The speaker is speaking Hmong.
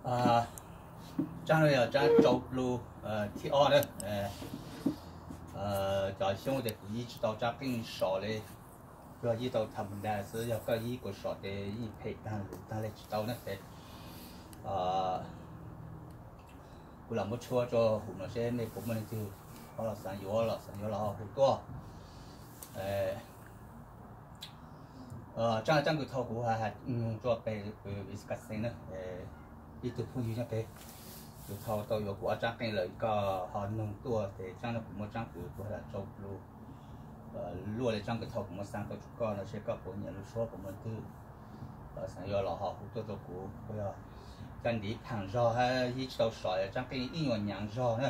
Tsaab no yog tsaab tsau plhu thib ob na. Cov xyoob tes kuv yeej tsi tau tsaab qeej so le, yog yeej tau tham npa nta xwb, yog koj yeej kuas so tes yeej phem taag lug taag le tsi tau na tes kuv lam muab tshuab rua huv no seb mej puas muaj leej twg ho los xaav yuav los xaav yuav los ho hu tuaj. Tsaab, tsaab kws thaus kuv has nug rua peg Wisconsin na, ib tug phooj ywg nyob peg, kws thaus tau yuav kuv ob tsaab qeej lawm, koj ho nug tuaj tes tsaab no kuv muaj tsaab kws kuv has tsau plhu luaj le tsaab kws thaus kuv muab xaa tau rua koj no seb koj puas nyiam lub suab puas muaj leej twg xaav yuav los ho hu tuaj rua kuv. Kuv yog cov ntiv phaam zog hab yeej tsi tau so tsaab qeej ib nyuas nyaav zog na.